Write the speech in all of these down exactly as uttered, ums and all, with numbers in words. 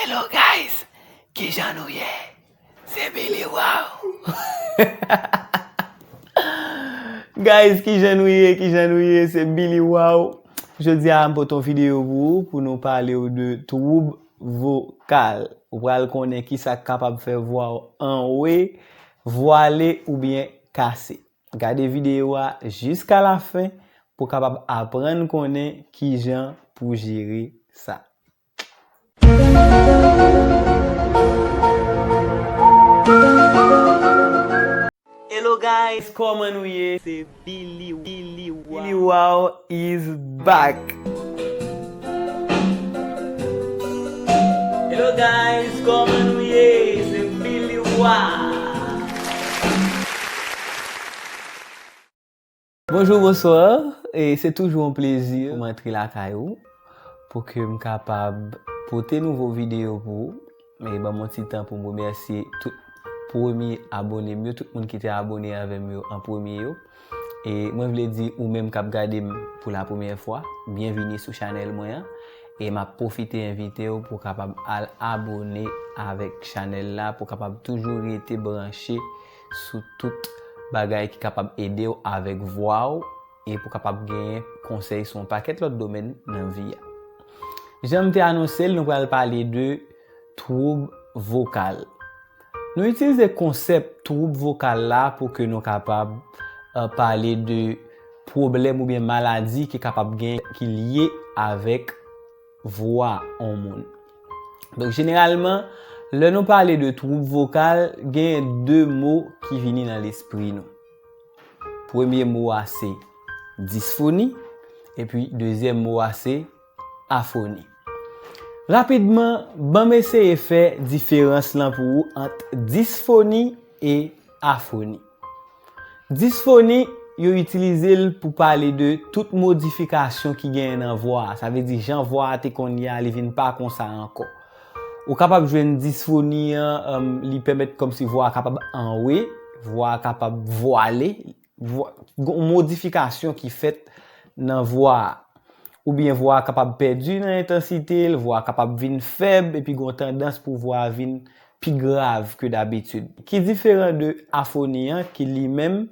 Hello guys, kijan nou ye? Se Billy Wow. Guys, kijan nou ye? Kijan nou ye? Se Billy Wow. Jodi a, m pote yon videyo pou ou, pou nou pale w de twoub vokal. Ou pral konnen kisa k kapab fè vwa w anwe, vwale oubyen kase. Gade videyo a jiska la fen pou w kapab aprann konnen kijan pou jere sa. Hello guys, kòman nou ye? Se Billy, Billy Wow. Billy Wow is back. Hello guys, kòman nou ye? Se Billy Wow. Bonjou, bonswa. E se toujou yon plezi pou m antre lakay ou, pou ke m kapab pote nouvo videyo pou ou. E ban m yon ti tan pou m remèsye tout premye abone m yo, tout moun ki te abone avè m yo an premye yo. E mwen vle di ou menm k ap gade m pou la premyè fwa, byenvini sou chanèl mwen an. E m ap pwofite envite w pou w kapab al abone avèk chanèl la, pou w kapab toujou rete branche sou tout bagay ki kapab ede w avèk vwa w e pou w kapab genyen konsèy sou yon pakèt lòt domèn nan vi a. Jan m te anonse l, nou pral pale de twoub vokal. Nou itilize konsèp twoub vokal la pou ke nou kapab, eh, pale de pwoblèm oubyen maladi ki kapab gen, ki lye avèk vwa yon moun. Donk, jeneralman, lè nou pale de twoub vokal, gen de mo ki vini nan lespri nou. Premye mo a se disfoni, epi dezyèm mo a se afoni. Rapidman, ban m eseye fè diferans lan pou ou ant disfoni e afoni. Disfoni, yo itilize l pou pale de tout modifikasyon ki genyen nan vwa a. Sa vle di, jan vwa a te konn ye a, li vin pa konsa ankò. Ou kapab jwenn disfoni an, em, li pèmèt kòmsi vwa a kapab anwe, vwa a kapab vwale, vwa, gon modifikasyon ki fèt nan vwa a. Oubyen vwa a kapab pèdi nan entansite l, vwa a kapab vin fèb, epi gon tandans pou vwa a vin pi grav ke dabitid. Ki diferan de afoni an, ki li menm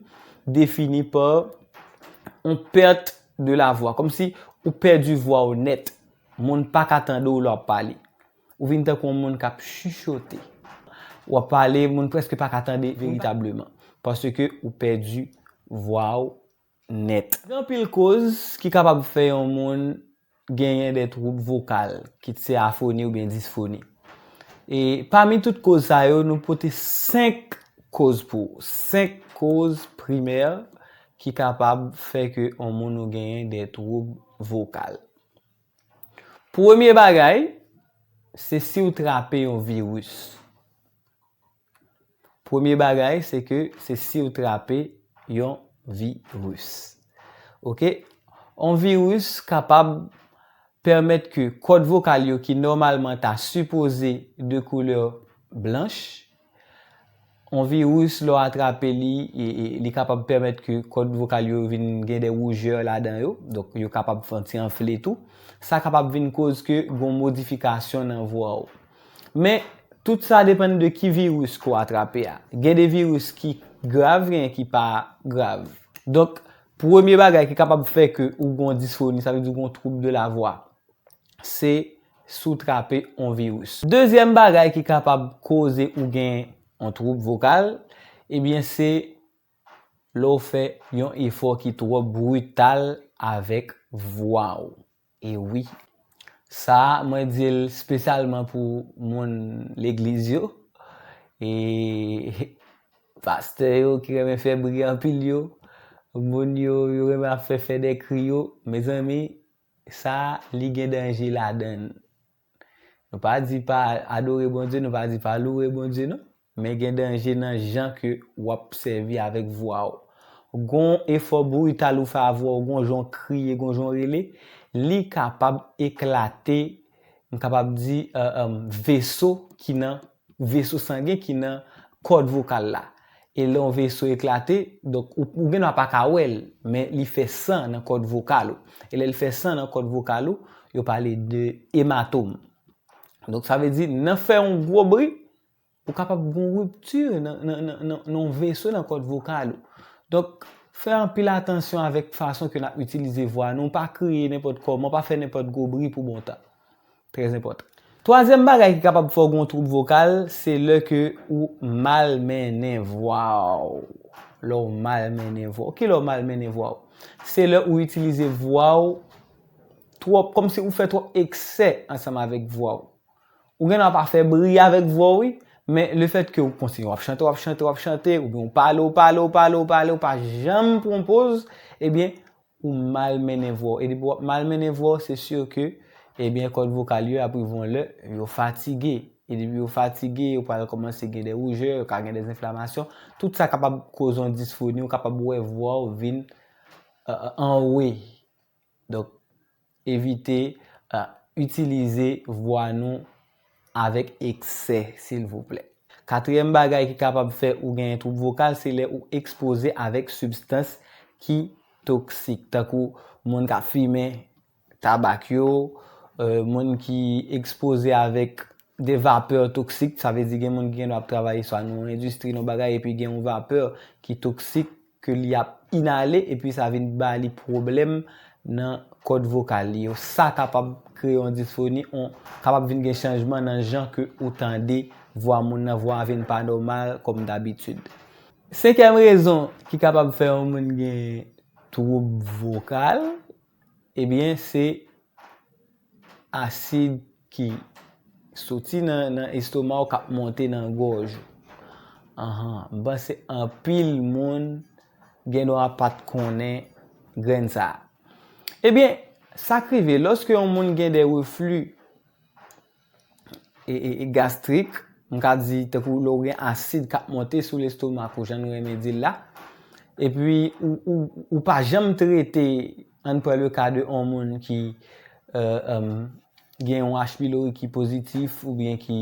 defini pa yon pèt de la vwa, kòmsi ou pèdi vwa w nèt. Moun pa ka tande w lè w ap pale. Ou vin tankou yon moun k ap chichote. W ap pale, moun prèske pa ka tande veritableman, paske ou pèdi vwa w nèt. Gen anpil koz ki kapab fè yon moun genyen de twoub vokal, kit se afoni oubyen disfoni. E pami tout koz sa yo, nou pote senk koz pou ou. Senk koz primè ki kapab fè ke yon moun ou genyen de twoub vokal. Premye bagay, se si w trape yon viris. Premye bagay, se ke se si w trape yon viris. Oke? Yon viris kapab pèmèt ke kòd vokal yo ki nòmalman ta sipoze de koulè blanch, yon viris, lè w atrape li, e, e, li kapab pèmèt ke kòd vokal yo vin gen de woujè ladan yo. Donk, yo kapab fè yon ti anfle tou. Sa kapab vin koz ke gon modifikasyon nan vwa w. Men, tout sa depann de ki viris ke w atrape a. Gen de viris ki grav, gen ki pa grav. Donk, premye bagay ki kapab fè ke ou gon disfoni, sa vle di ou gon twoub de la vwa, se si w trape yon viris. Dezyèm bagay ki kapab koze ou gen yon twoub vokal, ebyen, se lè w fè yon efò ki twò brital avèk vwa w. E wi, sa a, mwen di l espesyalman pou moun legliz yo, e pastè yo ki renmen fè bri anpil yo, moun yo, yo renmen ap fè, fè de kri yo. Mezanmi, sa a, li gen danje ladan l. Nou pa di pa adore Bondye, nou pa di pa louwe Bondye, non. Men gen danje nan jan ke w ap sèvi avèk vwa w. Gon efò brital ou fè a vwa w, gon jan w kriye, gon jan w rele, li kapab eklate, m kapab di, eh, eh, veso ki nan, veso sangen ki nan kòd vokal la. E lè yon veso eklate, donk, ou, ou gendwa pa ka wè l, men li fè san nan kòd vokal ou. E lè l fè san nan kòd vokal ou, yo pale de ematòm. Donk, sa vle di, nan fè yon gwo bri, ou kapab gen yon ripti nan, nan, nan, nan, nan yon veso nan kòd vokal ou. Donk, fè anpil atansyon avèk fason ke n ap itilize vwa nou. Pa kriye nenpòt kòman, pa fè nenpòt gwo bri pou bon tan. Trè enpòtan. Twazyèm bagay ki kapab fè w gen yon twoub vokal, se lè ke ou mal mennen vwa w. Lè w mal mennen vwa w. Ki lè w mal mennen vwa w? Se lè ou itilize vwa w twòp, kòmsi ou fè twòp eksè ansanm avèk vwa w. Ou gen dwa pa fè bri avèk vwa w, wi, men lefètke ou kontinye w ap chante, w ap chante, w ap chante, oubyen ou pale, ou pale, ou pale, ou pale, ou pa janm pran poz, ebyen, ou mal mennen vwa w. E depi w ap mal mennen vwa w, se si ke, ebyen, kòd vokal yo ap rive yon lè, yo fatige. E depi yo fatige, yo pral kòmanse gen de woujè, yo ka gen de enflamasyon. Tout sa kapab koze yon disfoni, ou kapab wè vwa w vin, euh, anwe. Donk, evite, euh, itilize vwa nou avèk eksè, silvouplè. Katriyèm bagay ki kapab fè ou genyen twoub vokal, se lè ou ekspoze avèk sibstans ki toksik, tankou moun k ap fimen tabak yo, euh, moun ki ekspoze avèk de vapè toksik, sa vle di gen moun ki gen dwa ap travay swa nan yon endistri, nan yon bagay, epi gen yon vapè ki toksik, ke li ap inale, epi sa vin ba li pwoblèm nan kòd vokal li yo. Sa kapab kreye yon disfoni, on, kapab vin gen chanjman nan jan ke ou tande vwa moun nan, vwa a vin pa nòmal kòm dabitid. Senkyèm rezon ki kapab fè yon moun gen twoub vokal, ebyen, se asid ki soti nan, nan estoma w k ap monte nan gòj ou. Anhan, m panse anpil moun gen dwa pa t konnen grenn sa a. Ebyen, sa k rive, lòske yon moun gen de refli, e, e, e gastrik, m ka di, tankou lè w gen asid k ap monte sou lestomak ou, jan nou renmen di l la, epi ou, ou, ou pa janm trete, ann pran le ka de yon moun ki, euh, euh, gen yon H. pylori ki pozitif oubyen ki,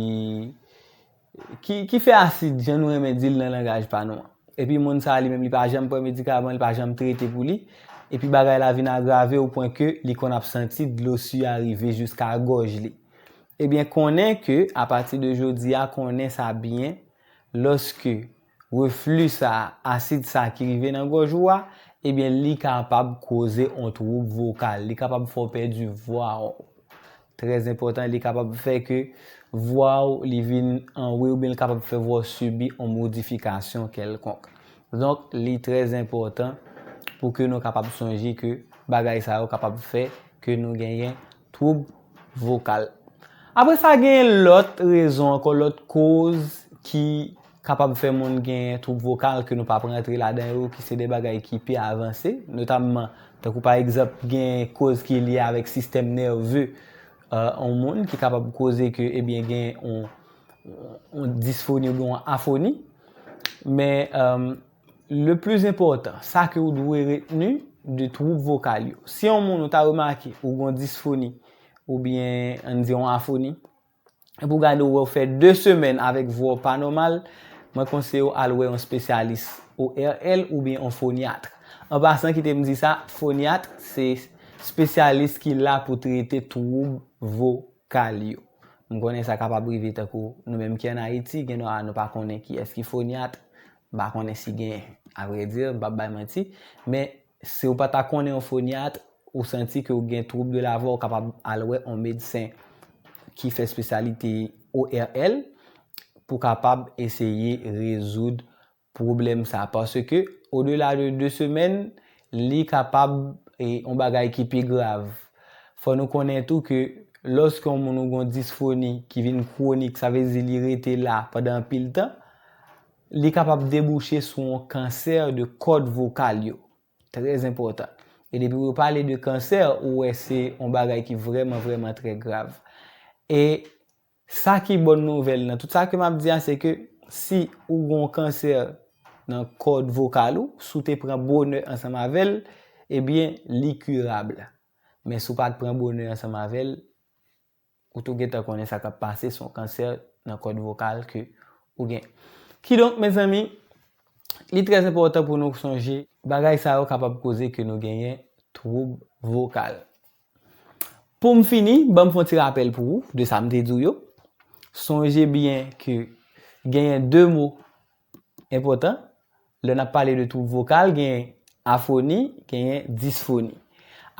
ki, ki fè asid, jan nou renmen di l nan langaj pa nou an. Epi moun sa a li menm li pa janm pran medikaman, li pa janm trete pou li. Epi bagay la vin agrave o pwen ke li konn ap santi dlo si a rive jiska gòj li. Ebyen, konnen ke apati de jodi a, konnen sa byen, lòske refli sa, asid sa ki rive nan gòj ou a, ebyen, li kapab koze yon twoub vokal, li kapab fè w pèdi vwa w. Trè enpòtan, li kapab fè ke vwa w li vin anwe oubyen li kapab fè vwa w sibi yon modifikasyon kèlkonk. Donk, li trè enpòtan pou ke nou kapab sonje ke bagay sa yo kapab fè ke nou genyen twoub vokal. Apre sa, gen lòt rezon ankò, lòt koz ki kapab fè moun gen twoub vokal ke nou p ap rantre ladan yo, ki se de bagay ki pi avanse, notamman, tankou pa egzanp, gen koz ki lye avèk sistèm nève, euh, yon moun ki kapab koze ke, ebyen, gen yon, yon disfoni oubyen yon afoni. Men, euh, le plis enpòtan, sa ke ou dwe retni de twoub vokal yo. Si yon moun ou ta remake ou gen yon disfoni oubyen, ann di, yon afoni, epi w gade w wè w fè de semèn avèk vwa w pa nòmal, mwen konseye w al wè yon espesyalis O R L oubyen yon fonyat. An pasan, kite m di sa, fonyat se espesyalis ki la pou trete twoub vokal yo. M konnen sa kapab rive tankou nou menm ki ann Ayiti, gen dwa nou pa konnen kiyès ki fonyat, m pa konnen si gen, avrèdi, m p ap bay manti, men si w pa ta konnen yon fonyat, ou santi ke w gen twoub de la vwa, ou kapab al wè yon medsen ki fè espesyalite O R L pou kapab eseye rezoud pwoblèm sa. Paske, odela de de semèn, li kapab, e, yon bagay ki pi grav. Fò nou konnen tou ke lòske yon moun ou gen yon disfoni ki vin kwonik, sa vle di li rete la pandan anpil tan, li kapab debouche sou yon kansè de kòd vokal yo. Trè enpòtan. E depi yo pale de kansè, ou wè se yon bagay ki vrèman, vrèman trè grav. E sa ki bòn nouvèl nan tout sa ke m ap di a, se ke si ou gen yon kansè nan kòd vokal ou, si w te pran bonè ansanm avè l, ebyen, li kirab. Men si w pa t pran bonè ansanm avè l, ou tou gentan konnen sa k ap pase, se yon kansè nan kòd vokal ke ou gen. Kidonk, mezanmi, li trè enpòtan pou nou sonje, bagay sa yo kapab koze ke nou genyen twoub vokal. Pou m fini, ban m fè yon ti rapèl pou ou de sa m te di w yo. Sonje byen ke genyen de mo enpòtan lè n ap pale de twoub vokal, genyen afoni, genyen disfoni.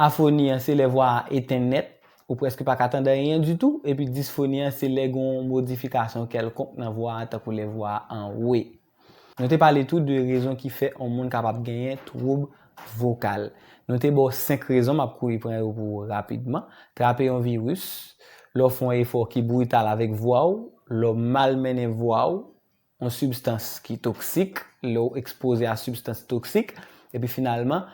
Afoni an se lè vwa a etenn nèt, ou prèske pa ka tande anyen ditou, epi disfoni an se lè gen yon modifikasyon kèlkonk nan vwa a, tankou lè vwa a anwe. Nou te pale tou de rezon ki fè yon moun kapab genyen twoub vokal. Nou te ba w senk rezon, m ap kouri pran yo pou ou rapidman. Trape yon viris, lè w fè yon efò ki brital avèk vwa w, lè w malmennen vwa w, yon sibstans ki toksik, lè w ekspoze a sibstans toksik, epi finalman,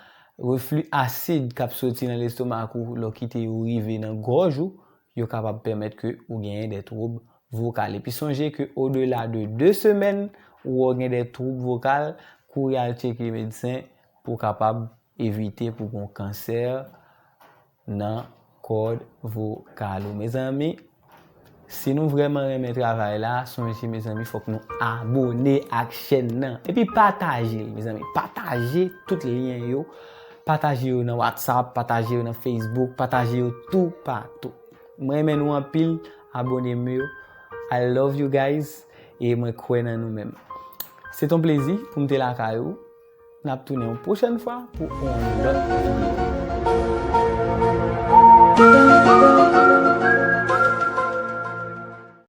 refli asid k ap soti nan lestomak ou, lè w kite yo rive nan gòj ou, yo kapab pèmèt ke ou genyen de twoub vokal. Epi sonje ke odela de de semèn, ou wè w gen de twoub vokal, kouri al tcheke medsen pou w kapab evite pou gen kansè nan kòd vokal ou. Mezanmi, si nou vrèman renmen travay la, sonje, mezanmi, fòk nou abone ak chèn nan. Epi pataje l, mezanmi. Pataje tout lyen yo. Pataje yo nan WhatsApp, pataje yo nan Facebook, pataje yo toupatou. Mwen renmen nou anpil, abone m yo. I love you guys, e mwen kwè nan nou menm. Se t on plezi pou m te lakay ou. N ap tounen yon pwochèn fwa pou yon lòt videyo.